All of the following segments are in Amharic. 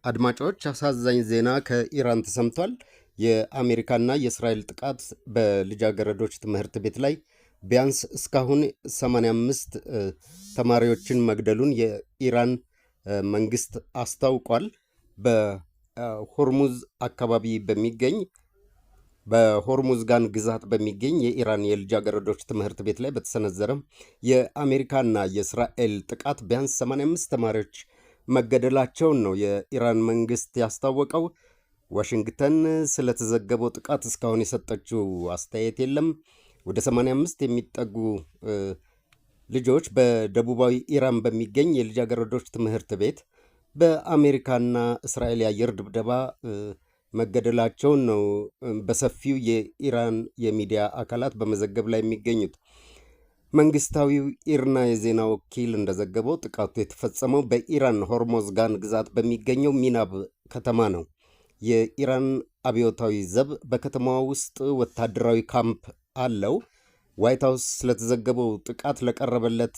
አድማጮች፣ አሳዛኝ ዜና ከኢራን ተሰምቷል። የአሜሪካና የእስራኤል ጥቃት በልጃገረዶች ትምህርት ቤት ላይ ቢያንስ እስካሁን 85 ተማሪዎችን መግደሉን የኢራን መንግስት አስታውቋል። በሆርሙዝ አካባቢ በሚገኝ፣ በሆርሙዝጋን ግዛት በሚገኝ የኢራን የልጃገረዶች ትምህርት ቤት ላይ በተሰነዘረ የአሜሪካና የእስራኤል ጥቃት ቢያንስ 85 ተማሪዎች መገደላቸውን ነው የኢራን መንግስት ያስታወቀው። ዋሽንግተን ስለተዘገበው ጥቃት እስካሁን የሰጠችው አስተያየት የለም። ወደ 85 የሚጠጉ ልጆች በደቡባዊ ኢራን በሚገኝ የልጃገረዶች ትምህርት ቤት በአሜሪካና እስራኤል የአየር ድብደባ መገደላቸውን ነው በሰፊው የኢራን የሚዲያ አካላት በመዘገብ ላይ የሚገኙት። መንግስታዊው ኢርና የዜና ወኪል እንደዘገበው ጥቃቱ የተፈጸመው በኢራን ሆርሞዝጋን ግዛት በሚገኘው ሚናብ ከተማ ነው። የኢራን አብዮታዊ ዘብ በከተማዋ ውስጥ ወታደራዊ ካምፕ አለው። ዋይት ሀውስ ስለተዘገበው ጥቃት ለቀረበለት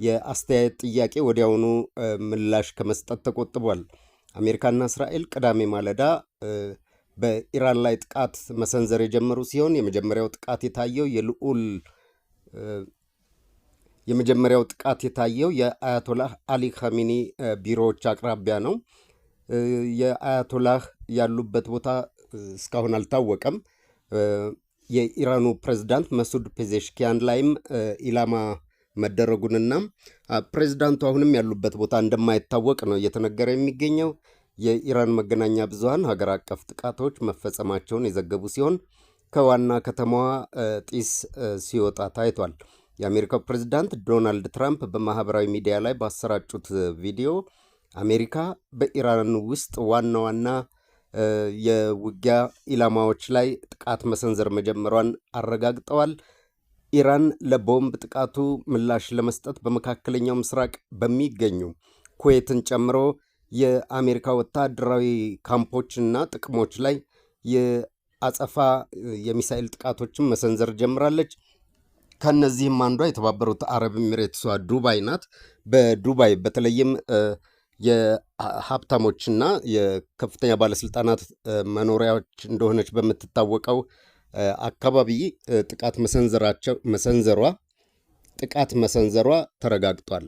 የአስተያየት ጥያቄ ወዲያውኑ ምላሽ ከመስጠት ተቆጥቧል። አሜሪካና እስራኤል ቅዳሜ ማለዳ በኢራን ላይ ጥቃት መሰንዘር የጀመሩ ሲሆን የመጀመሪያው ጥቃት የታየው የአያቶላህ አሊ ካሚኒ ቢሮዎች አቅራቢያ ነው። የአያቶላህ ያሉበት ቦታ እስካሁን አልታወቀም። የኢራኑ ፕሬዝዳንት መሱድ ፔዜሽኪያን ላይም ኢላማ መደረጉንና ፕሬዝዳንቱ አሁንም ያሉበት ቦታ እንደማይታወቅ ነው እየተነገረ የሚገኘው። የኢራን መገናኛ ብዙሃን ሀገር አቀፍ ጥቃቶች መፈጸማቸውን የዘገቡ ሲሆን ከዋና ከተማዋ ጢስ ሲወጣ ታይቷል። የአሜሪካው ፕሬዝዳንት ዶናልድ ትራምፕ በማህበራዊ ሚዲያ ላይ ባሰራጩት ቪዲዮ አሜሪካ በኢራን ውስጥ ዋና ዋና የውጊያ ኢላማዎች ላይ ጥቃት መሰንዘር መጀመሯን አረጋግጠዋል። ኢራን ለቦምብ ጥቃቱ ምላሽ ለመስጠት በመካከለኛው ምስራቅ በሚገኙ ኩዌትን ጨምሮ የአሜሪካ ወታደራዊ ካምፖችና ጥቅሞች ላይ የአጸፋ የሚሳኤል ጥቃቶችን መሰንዘር ጀምራለች። ከነዚህም አንዷ የተባበሩት አረብ ኤሚሬትሷ ዱባይ ናት። በዱባይ በተለይም የሀብታሞችና የከፍተኛ ባለስልጣናት መኖሪያዎች እንደሆነች በምትታወቀው አካባቢ ጥቃት መሰንዘሯ ተረጋግጧል።